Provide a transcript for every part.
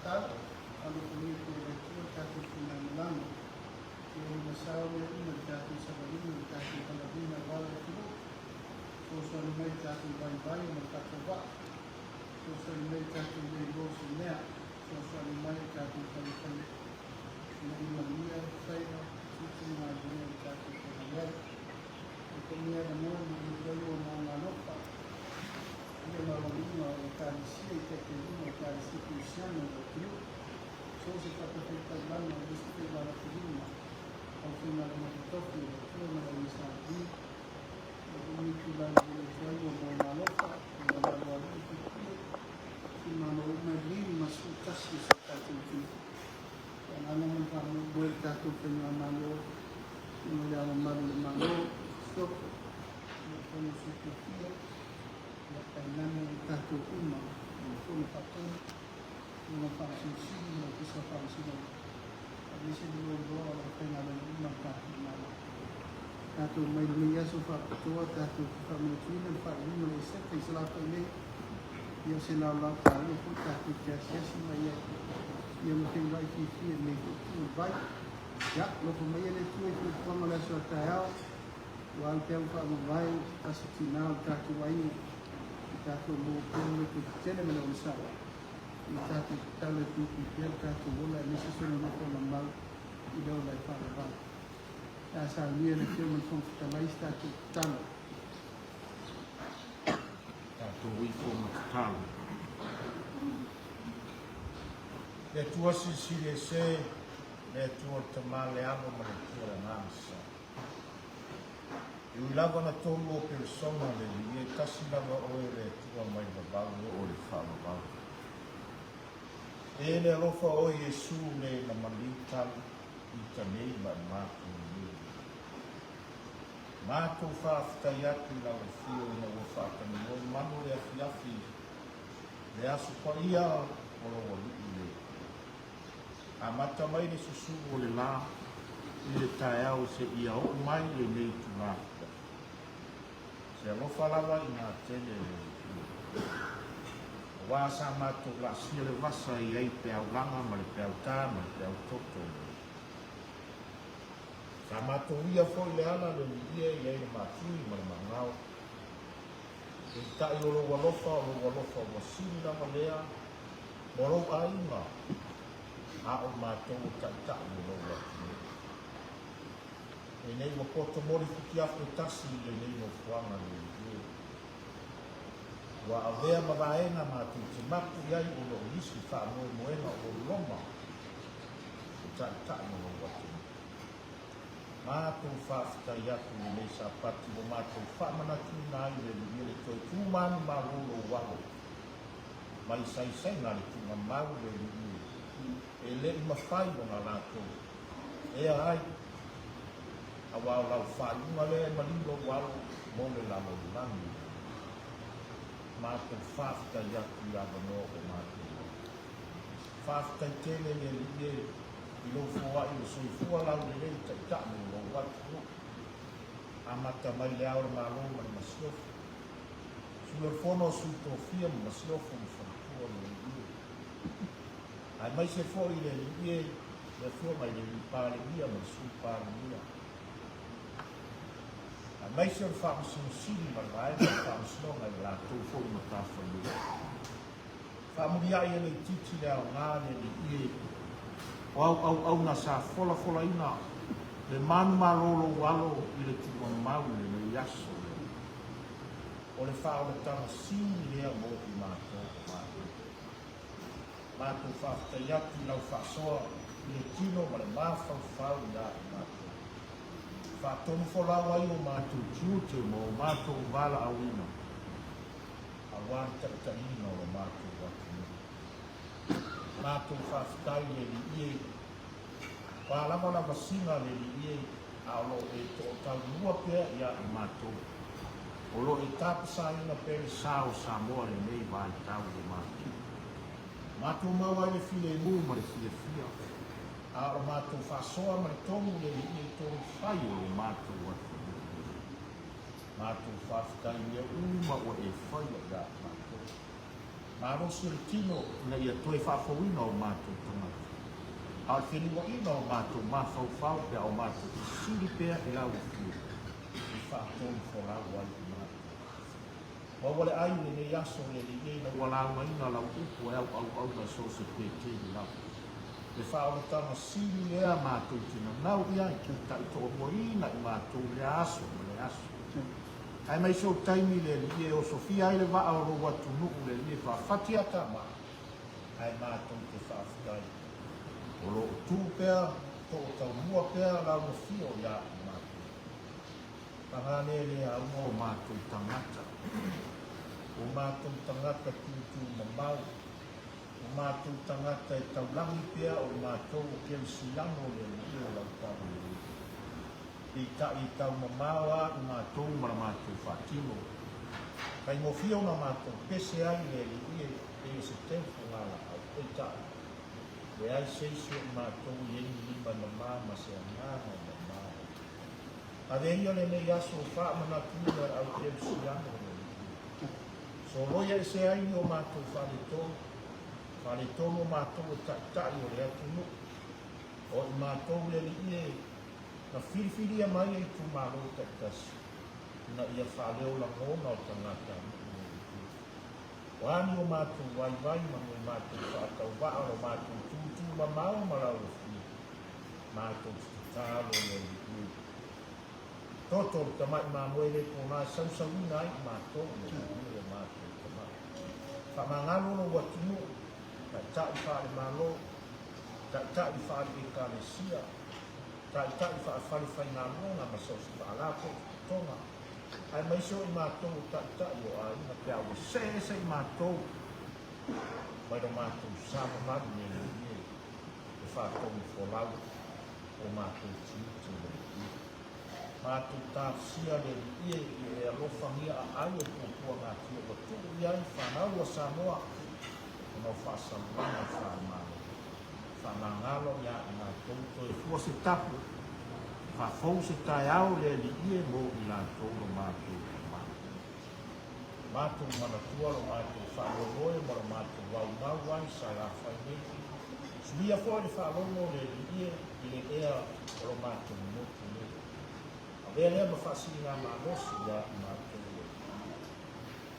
Tatalo, Alofagia pea e le Atua le tatou faigamalaga, ia limasao mea uma i le tatou savaliga i le tatou valaauina aua le atunuu. Fesoasoani mai i le tatou vaivai ma le faatauvaa. Fesoasoani mai i tatou le iloa o se mea. Fesoasoani mai i tatou taumafai ina ia manuia faiva, tiute ma galuega ua tatou feagai ai. O ko mea avanoa e momoli atu ai lou agaga alofa i le maualuga o Ekalesia i taitaiga o Ekalesia Kerisiano o le atunuu, so o se fatafaitaulaga ma isi faiva alofilima, aufaigaluega totofi a le Atua ma le ASRB. O lenei itula e momoli atu ai lou agaga alofa i le mamalu o alii ma faipule, itumalo uma e 51 o si o tatou atunuu. Le agaga ma le faamoemoe i le tatou Faigamalo, Susuga i Le Ao Mamalu o le Malo, Masiofo, le Fono a Sui Tofia, ia tainane i tatou uma i le Fono Faatonu, Susuga i le Faamasino Sili ma le Ofisa o Faamasinoga, aemaise le loaloa o le aufaigaluega uma a le tatou Malo. Tatou mai lenei aso faapitoa tatou te faamanatuina le faaiuga o le Eseta i Salafai nei. Ia o se laolao taua foi tatou te asiasi mai ai ia ma feiloai fiafia i lenei foi itu o le vai. Ia, alofa maia le Atua i fuafuaga o le aso a taeao, ua a le peau faamavae o se tasi tina o le tatou aiga i tatou maua pea le lototetele ma le onosai. Ia tatou tatalo e puipui pea le tatou ola aemaise sona nofoaga mau i le ola e faavavau. Pe a saunia e le Afioga i le Fofoga Fetalai se tatou tatalo. Tatou ifo ma tatalo. Le Atua Silisili Ese, le Atua o le Tama, le Alo ma le Atua le Agaga Sasao. E ui lava na tolu o peresona le Alii, e tasi lava oe o le Atua mai le vavau e oo i le faavavau. E le alofa oe Iesu le na maliu talu uta nei ma e matou nei. Matou faafetai atu i lau afio ina ua faatagimoe manu le afiafi le Aso Paia o lou Alii le amata mai le susulu o le la i le taeao seia oo mai lenei itula afiafi. Se alofa lava ina tele le Alii. Aua sa matou laasia le vasa e i ai peaulaga ma le peautā ma le peautoto o le. Sa matou uia foi le ala le Alii e i ai le matui ma le magao. Peitai o lou alofa, o lou alofa ua sili lava lea mo lou aiga, a o matou o taitai o lou atunuu. Lenei ua poto moli futiafu e tasi i lenei nofoaga le Alii e. Ua avea ma vaega matou te mapu i ai ona o nisi faamoemoega o loma o taitai o lou atunuu. Matou faafetai atu i lenei Sapati ua matou faamanatuina ai le Alii le toe tu manumalo lou alo mai saisaiga a le tuugamau le Alii e le i mafai ona latou ea ai aua o lau faaiuga lea e maliu lou alo mo le lalolagi. Matou faafetai atu i avanoa ua matou maua. Faafetai tele le Alii e i lou foai o le soifua laulelei taitai o lou atunuu. Amata mai le Ao o le Malo ma le Masiofo, Sui o le Fono a Sui Tofia ma Masiofo ma Faletua le Alii e. Aemaise foi le Alii e, le Afioga i le Alii Palemia ma le Sui Palemia. Aemaise o le Faamasino Sili ma le Vaega o le Faamasinoga i le latou foi matafaioi. Faamuliai e le itiiti le aoga le Alii e o au auauna sa folafolaina le manumalo lou alo i le tuuamau i lenei aso le Alii. O le faaolataga sili lea mo i matou o matou. Matou faafetai atu i lau faasoa i le tino ma le mafaufau ia i matou. Faatonu folau ai o matou tiute ma o matou valaauina aua le taitaiina o lo matou atunuu. Matou faafetai le Alii e, ua lava lavasiga le Alii e, a o lo o e toataumua pea ia i matou. O lo o e tapasaina pea le sa o Samoa i lenei vaitau o matou. Matou mau ai le filemu ma le fiafia, a o le matou faasoa ma le tonu le Alii e tonu fai o lo matou atunuu. Matou faafetai i mea uma ua e faia ia matou. Malosi o le tino ina ia toe faafouina o matou tagata, a o le feliuaiga o matou mafaufau pe a o matou fesili pea i lau Afioga e faatonufolau ai i matou. Maua le ai i lenei aso le Alii ina ua laugaina lau upu e auauauna i so o se peteli lava. Le faaolataga sili lea matou te nanau i ai, taitoaluaina i matou i lea aso ma lea aso. Aemaise o taimi le Alii e osofia ai le vaa o lou atunuu le Alii e faafati atama, ae matou te faafetai o lo o tu pea too taumua pea lau afio iā i matou. Paga lea le auga o matou tagata, o matou tagata tūtū mamao, o matou tagata e taulagi pea o i matou o Kerisiano le Alii o lau Talalelei. Peitai e tau mamao a i matou ma la matou faatino. Faigofie ona matou pese ai i le Alii e pei o se teu fogalaau. Peitai, leai se isi o i matou e i ai ni lima e mama ma se agaga e mama ai. Ave ia lenei aso faamanatuina e le au Kerisiano le Alii. Soloia ese ai ni o matou faaletonu, faaletonu o matou e taitai o le atunuu. O i matou le Alii e Na filifilia mai e itumalo taitasi ina ia faaleo lagona o tagata nuu le itu. O a ni o matou vaivai ma ni o matou faatauvaa o lo matou tūtū mamao ma lau afio, matou te tatalo le Alii e. Toto le tamai mamoe le pona e sausauina ai i matou le Alii o matou tamai. Faamagalo lou atunuu, taitai faale-Malo, taitai faale-Ekalesia, Taitai faafalefaigaluega ma so o se faalapotopotoga, aemaise o i matou o taitai o aiga pe a ua see ese i matou mai lo matou sa mamalu le Alii e, e faatonufolau o matou tiute le Alii. Matou talosia le Alii e, ia e alofagia aai o puapuagatia ua tuu i ai fanau a Samoa ona o faasalalaga faale-Malo. Faamagalo ia i matou toe fua se tapu, faafou se taeao le Alii e mo i latou lo matou tama. Matou manatua lo matou faamoemoe ma lo matou aumau ai Salafai nei. Suia foi le faalogo le Alii e i le ea o lo matou motu nei. Avea lea ma faasiligamalosi ia i matou le Alii.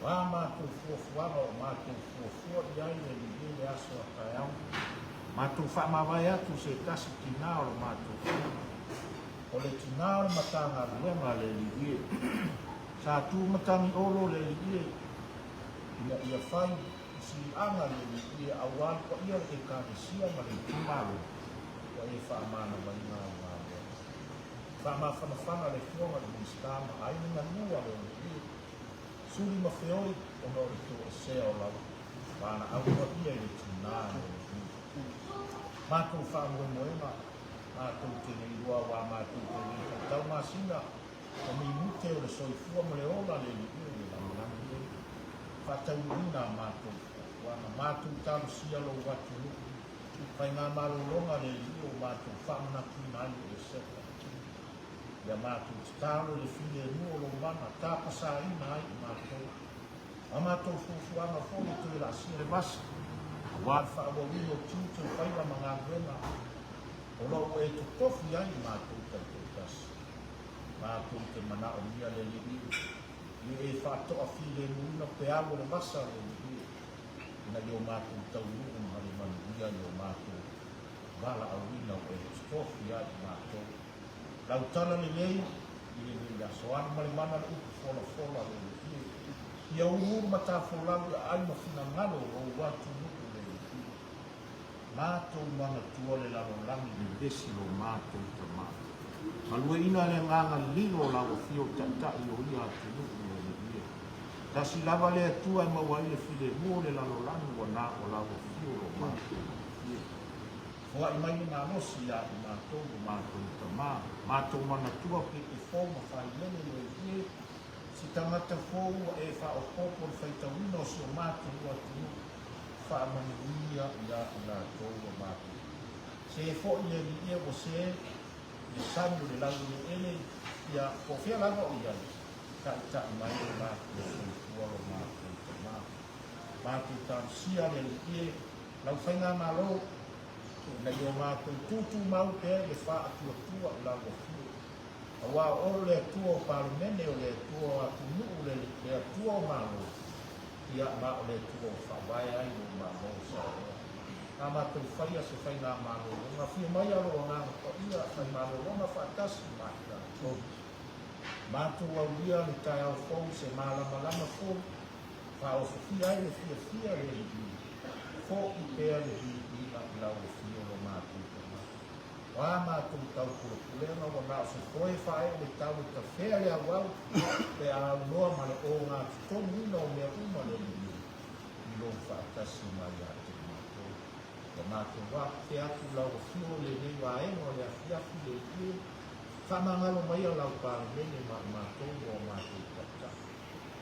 O a matou fuafuaga o matou fuafua i ai le lelei le aso a taeao, matou faamavae atu se tasi tina o lo matou fale. O le tina o le Matagaluega a le Alii e. Sa tu matagi olo le Alii e ina ia fai i siliaga le Alii e aua le paia o le Ekalesia ma le itumalo ua e faamanavaina au galuega. Faamafanafana le Afioga i le Minisita ma aiga galua le Alii e. Suli ma feoi ona o le toesea o lau valaau paia i le tina le Alii. Matou faamoemoega, matou te le iloa aua matou te le faitau masina ma minute o le soifua ma le ola le Alii o le lalolagi nei. Faataunuuina a matou fuafuaga, matou talosia lou atunuu, faigamalologa le Alii o matou faamanatuina ai le Eseta. Ia matou tatalo i le filemu o lou mana, tapasaina ai i matou. A matou fuafuaga foi e toe laasia le vasa, aua le faaauauina o tiute o faiva ma galuega o lo o e totofi ai i matou taitoatasi. Matou te manaomia le Alii ia e faatoafilemuina peau o le vasa le Alii ina ia o matou taunuu ma le manuia i o matou valaauina ua e totofi ai i matou. Lau tala lelei i lenei aso, alu ma le mana le upu folafola le Alii. Ia uluulu matafolau i aai ma finagalo o lou atunuu le Alii. Matou manatua le lalolagi vevesi lo matou tama. Galueina le agaga lilo o lau afio taitai o ia atunuu le Alii. Tasi lava le Atua e maua ai le filemu o le lalolagi ua na o lau afio lo matou Alii. Foai mai le malosi ia i matou lo matou tama, matou manatua pepe fou ma failele le ie, si tagata fou ua e faaopoopo le faitauina o si o matou atunuu, faamanuia ia i latou lo matou. Se foi le alii e ua se i le sami o le laueleele, ia, po o fea lava o i ai, taitai mai lo latou soifua lo matou tama. Matou talosia le Alii e, lau Faigamalo, ina ia o matou tutumau pea i le faatuatua i lau Afio. Aua o Oe o le Atua o Palemene, o le Atua o atunuu, le le Atua o Malo, ia, ma o le Atua ua faavae ai lou Malo o Samoa. A matou faia se faigamalologa, afio mai a lou Agaga Paia, fai malologa faatasi ma i tatou. Matou aulia le taeao fou i se malamalama fou, faaosofia ai le fiafia le Alii, fo'i pea le viiga i lau afio lo matou tagata. O a matou taupulepulega ua na o se foe faaee le tau e tafea le auau pe a aunoa ma le ogatotonu-ina o mea uma le Alii i lou faatasi mai ia te matou. Ua matou afea atu i lau afio i lenei vaega o le afiafi le Alii e, faamagalo maia lau Palemene ma i matou ma o matou taitai.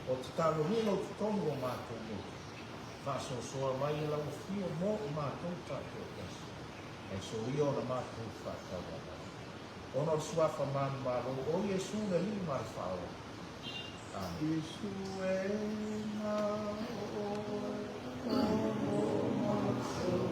O tatalogia lou totonu o matou loto, faasoasoa mai e lau afio mo i matou taitoatasi. Ae soia ona matou faatauavai. Ona o le Suafa manumalo o Iesu le Alii ma le Faaola. Amene. Iesu e na o oe o lo matou.